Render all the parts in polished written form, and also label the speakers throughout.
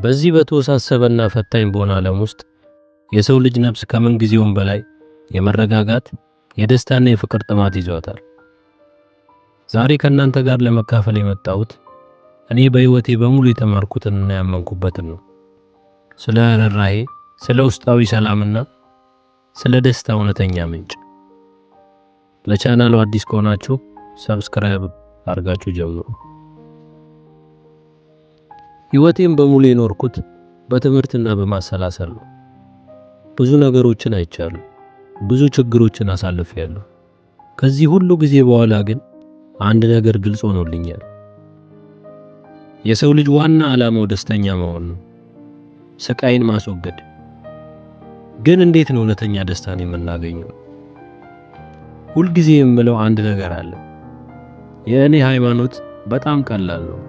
Speaker 1: በዚህ በተወሳሰበና ፈታኝ በሆነ ዓለም ውስጥ የሰው ልጅ ነፍስ ከምን ጊዜውም በላይ የመረጋጋት፣ የደስታና የፍቅር ጥማት ይዟታል። ዛሬ ከእናንተ ጋር ለመካፈል የመጣሁት እኔ በሕይወቴ በሙሉ የተማርኩትንና ያመንኩበትን ነው። ስለ ርህራሄ፣ ስለ ውስጣዊ ሰላምና ስለ ደስታ እውነተኛ ምንጭ። ለቻናሉ አዲስ ከሆናችሁ subscribe አድርጋችሁ ጀምሩ። ሕይወቴን በሙሉ የኖርኩት በትምህርትና በማሰላሰል ነው። ብዙ ነገሮችን አይቻለሁ። ብዙ ችግሮችን አሳልፌያለሁ። ከዚህ ሁሉ ጊዜ በኋላ ግን አንድ ነገር ግልጽ ሆኖልኛል። የሰው ልጅ ዋና ዓላማው ደስተኛ መሆን ነው፣ ስቃይን ማስወገድ። ግን እንዴት ነው እውነተኛ ደስታን የምናገኘው? ሁልጊዜ የምለው አንድ ነገር አለ። የእኔ ሃይማኖት በጣም ቀላል ነው።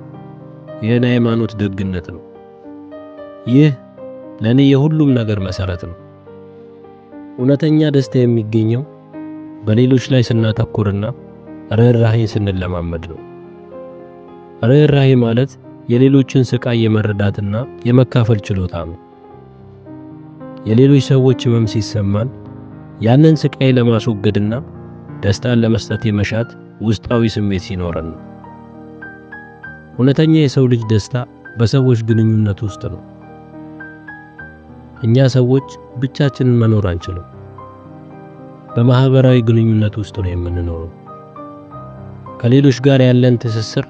Speaker 1: የእኔ ሃይማኖት ደግነት ነው። ይህ ለእኔ የሁሉም ነገር መሰረት ነው። እውነተኛ ደስታ የሚገኘው በሌሎች ላይ ስናተኩርና ርህራሄን ስንለማመድ ነው። ርህራሄ ማለት የሌሎችን ስቃይ የመረዳትና የመካፈል ችሎታ ነው። የሌሎች ሰዎች ሕመም ሲሰማን ያንን ስቃይ ለማስወገድና ደስታን ለመስጠት የመሻት ውስጣዊ ስሜት ሲኖረን ነው። እውነተኛ የሰው ልጅ ደስታ በሰዎች ግንኙነት ውስጥ ነው። እኛ ሰዎች ብቻችንን መኖር አንችልም። በማህበራዊ ግንኙነት ውስጥ ነው የምንኖረው። ከሌሎች ጋር ያለን ትስስር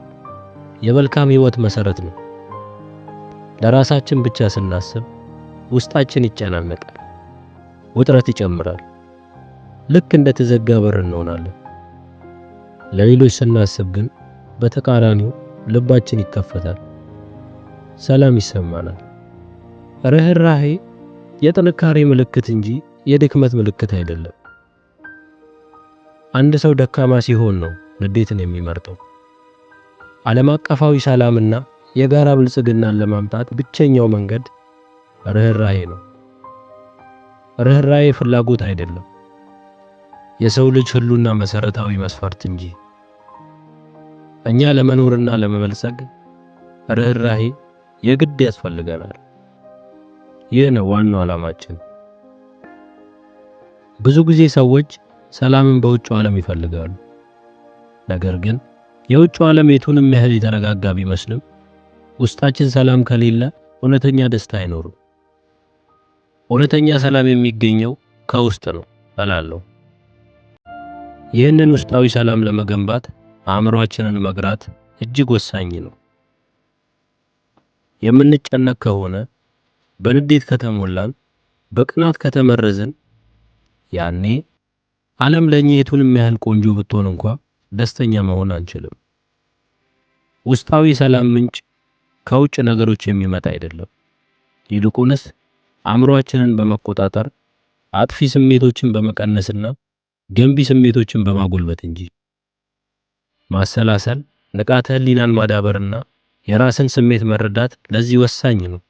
Speaker 1: የመልካም ሕይወት መሰረት ነው። ለራሳችን ብቻ ስናስብ ውስጣችን ይጨናነቃል፣ ውጥረት ይጨምራል። ልክ እንደ ተዘጋ በር እንሆናለን። ለሌሎች ስናስብ ግን በተቃራኒው ልባችን ይከፈታል፣ ሰላም ይሰማናል። ርህራሄ የጥንካሬ ምልክት እንጂ የድክመት ምልክት አይደለም። አንድ ሰው ደካማ ሲሆን ነው ንዴትን የሚመርጠው። ዓለም አቀፋዊ ሰላምና የጋራ ብልጽግናን ለማምጣት ብቸኛው መንገድ ርህራሄ ነው። ርህራሄ ፍላጎት አይደለም፣ የሰው ልጅ ህሉና መሰረታዊ መስፈርት እንጂ። እኛ ለመኖርና ለመበልጸግ ርህራሄ የግድ ያስፈልገናል። ይህ ነው ዋናው ዓላማችን። ብዙ ጊዜ ሰዎች ሰላምን በውጭው ዓለም ይፈልጋሉ። ነገር ግን የውጭው ዓለም የቱንም ያህል የተረጋጋ ቢመስልም ውስጣችን ሰላም ከሌለ እውነተኛ ደስታ አይኖርም። እውነተኛ ሰላም የሚገኘው ከውስጥ ነው እላለሁ። ይህንን ውስጣዊ ሰላም ለመገንባት አእምሯችንን መግራት እጅግ ወሳኝ ነው። የምንጨነቅ ከሆነ፣ በንዴት ከተሞላን፣ በቅናት ከተመረዝን ያኔ ዓለም ለእኛ የቱንም ያህል ቆንጆ ብትሆን እንኳ ደስተኛ መሆን አንችልም። ውስጣዊ ሰላም ምንጭ ከውጭ ነገሮች የሚመጣ አይደለም። ይልቁንስ አእምሯችንን በመቆጣጠር፣ አጥፊ ስሜቶችን በመቀነስና ገንቢ ስሜቶችን በማጎልበት እንጂ። ማሰላሰል፣ ንቃተ ህሊናን ማዳበርና የራስን ስሜት መረዳት ለዚህ ወሳኝ ነው።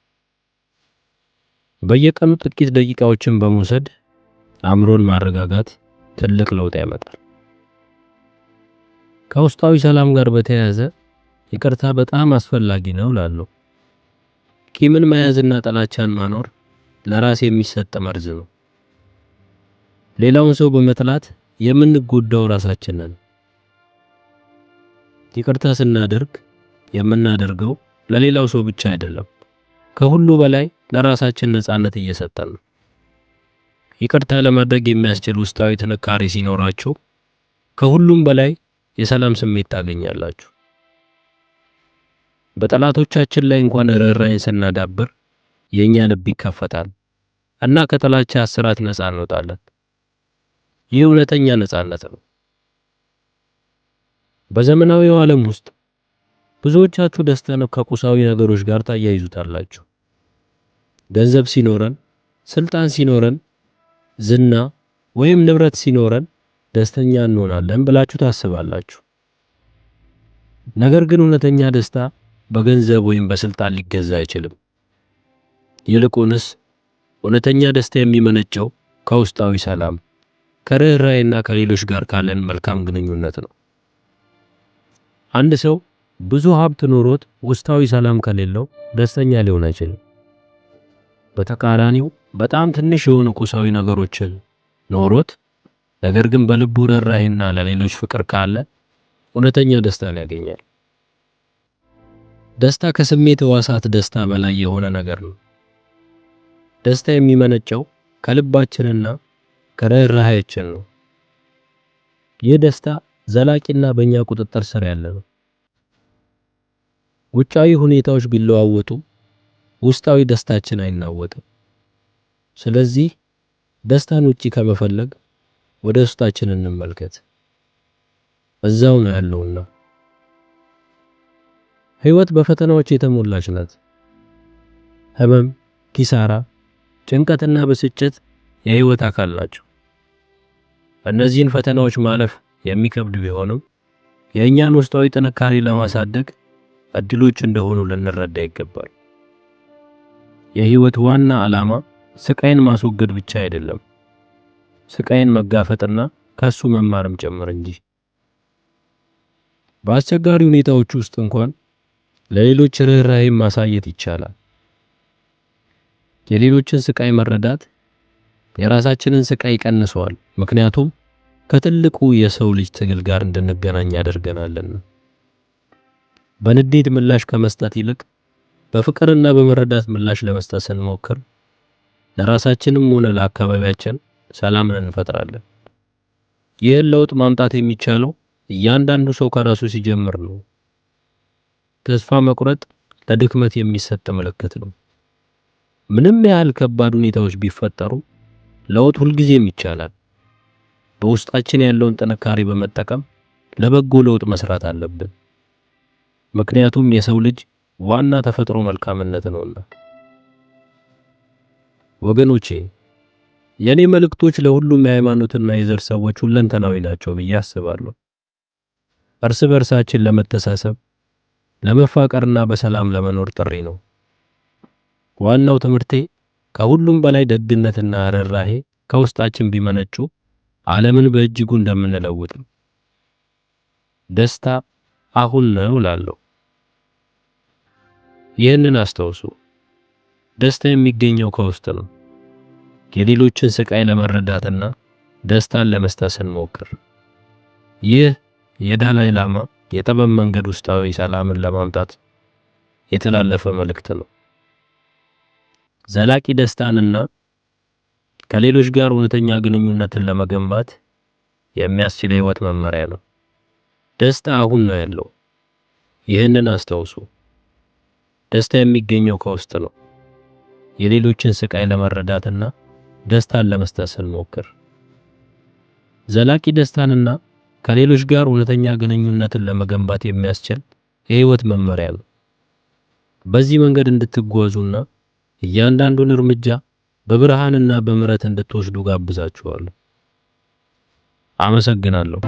Speaker 1: በየቀኑ ጥቂት ደቂቃዎችን በመውሰድ አእምሮን ማረጋጋት ትልቅ ለውጥ ያመጣል። ከውስጣዊ ሰላም ጋር በተያያዘ ይቅርታ በጣም አስፈላጊ ነው እላለሁ። ቂምን መያዝና ጥላቻን ማኖር ለራስ የሚሰጥ መርዝ ነው። ሌላውን ሰው በመጥላት የምንጎዳው ራሳችን ነን። ይቅርታ ስናደርግ የምናደርገው ለሌላው ሰው ብቻ አይደለም፣ ከሁሉ በላይ ለራሳችን ነፃነት እየሰጠን ነው። ይቅርታ ለማድረግ የሚያስችል ውስጣዊ ጥንካሬ ሲኖራችሁ ከሁሉም በላይ የሰላም ስሜት ታገኛላችሁ። በጠላቶቻችን ላይ እንኳን ርህራሄን ስናዳብር የኛ ልብ ይከፈታል እና ከጥላቻ እስራት ነፃ እንወጣለን። ይህ እውነተኛ ነፃነት ነው። በዘመናዊው ዓለም ውስጥ ብዙዎቻችሁ ደስታን ከቁሳዊ ነገሮች ጋር ታያይዙታላችሁ። ገንዘብ ሲኖረን፣ ስልጣን ሲኖረን፣ ዝና ወይም ንብረት ሲኖረን ደስተኛ እንሆናለን ብላችሁ ታስባላችሁ። ነገር ግን እውነተኛ ደስታ በገንዘብ ወይም በስልጣን ሊገዛ አይችልም። ይልቁንስ እውነተኛ ደስታ የሚመነጨው ከውስጣዊ ሰላም፣ ከርህራሄና ከሌሎች ጋር ካለን መልካም ግንኙነት ነው። አንድ ሰው ብዙ ሀብት ኖሮት ውስጣዊ ሰላም ከሌለው ደስተኛ ሊሆን አይችልም። በተቃራኒው በጣም ትንሽ የሆኑ ቁሳዊ ነገሮችን ኖሮት ነገር ግን በልቡ ርህራሄና ለሌሎች ፍቅር ካለ እውነተኛ ደስታን ያገኛል። ደስታ ከስሜት ሕዋሳት ደስታ በላይ የሆነ ነገር ነው። ደስታ የሚመነጨው ከልባችንና ከርህራሄያችን ነው። ይህ ደስታ ዘላቂና በእኛ ቁጥጥር ስር ያለ ነው። ውጫዊ ሁኔታዎች ቢለዋወጡ ውስጣዊ ደስታችን አይናወጥም። ስለዚህ ደስታን ውጪ ከመፈለግ ወደ ውስጣችን እንመልከት። እዛው ነው ያለውና። ሕይወት በፈተናዎች የተሞላች ናት። ህመም፣ ኪሳራ፣ ጭንቀትና ብስጭት የሕይወት አካል ናቸው። እነዚህን ፈተናዎች ማለፍ የሚከብድ ቢሆንም የእኛን ውስጣዊ ጥንካሬ ለማሳደግ እድሎች እንደሆኑ ልንረዳ ይገባል። የሕይወት ዋና ዓላማ ስቃይን ማስወገድ ብቻ አይደለም፣ ስቃይን መጋፈጥና ከሱ መማርም ጭምር እንጂ። በአስቸጋሪ ሁኔታዎች ውስጥ እንኳን ለሌሎች ርህራሄ ማሳየት ይቻላል። የሌሎችን ስቃይ መረዳት የራሳችንን ስቃይ ይቀንሰዋል፣ ምክንያቱም ከትልቁ የሰው ልጅ ትግል ጋር እንድንገናኝ ያደርገናልና። በንዴት ምላሽ ከመስጠት ይልቅ በፍቅርና በመረዳት ምላሽ ለመስጠት ስንሞክር ለራሳችንም ሆነ ለአካባቢያችን ሰላምን እንፈጥራለን። ይህን ለውጥ ማምጣት የሚቻለው እያንዳንዱ ሰው ከራሱ ሲጀምር ነው። ተስፋ መቁረጥ ለድክመት የሚሰጥ ምልክት ነው። ምንም ያህል ከባድ ሁኔታዎች ቢፈጠሩ ለውጥ ሁልጊዜም ይቻላል። በውስጣችን ያለውን ጥንካሬ በመጠቀም ለበጎ ለውጥ መስራት አለብን። ምክንያቱም የሰው ልጅ ዋና ተፈጥሮ መልካምነት ነውና። ወገኖቼ፣ የኔ መልእክቶች ለሁሉም የሃይማኖትና የዘር ሰዎች ሁለንተናዊ ናቸው ብዬ አስባለሁ። እርስ በእርሳችን ለመተሳሰብ፣ ለመፋቀርና በሰላም ለመኖር ጥሪ ነው። ዋናው ትምህርቴ ከሁሉም በላይ ደግነትና ርህራሄ ከውስጣችን ቢመነጩ ዓለምን በእጅጉ እንደምንለውጥ ነው። ደስታ አሁን ነው እላለሁ። ይህንን አስታውሱ። ደስታ የሚገኘው ከውስጥ ነው። የሌሎችን ስቃይ ለመረዳትና ደስታን ለመስጠት ስንሞክር። ይህ የዳላይ ላማ የጥበብ መንገድ ውስጣዊ ሰላምን ለማምጣት የተላለፈ መልእክት ነው። ዘላቂ ደስታንና ከሌሎች ጋር እውነተኛ ግንኙነትን ለመገንባት የሚያስችል የህይወት መመሪያ ነው። ደስታ አሁን ነው ያለው። ይህንን አስታውሱ። ደስታ የሚገኘው ከውስጥ ነው። የሌሎችን ስቃይ ለመረዳትና ደስታን ለመስጠት ስንሞክር። ዘላቂ ደስታንና ከሌሎች ጋር እውነተኛ ግንኙነትን ለመገንባት የሚያስችል የህይወት መመሪያ ነው። በዚህ መንገድ እንድትጓዙና እያንዳንዱን እርምጃ በብርሃንና በምሕረት እንድትወስዱ ጋብዛችኋለሁ። አመሰግናለሁ።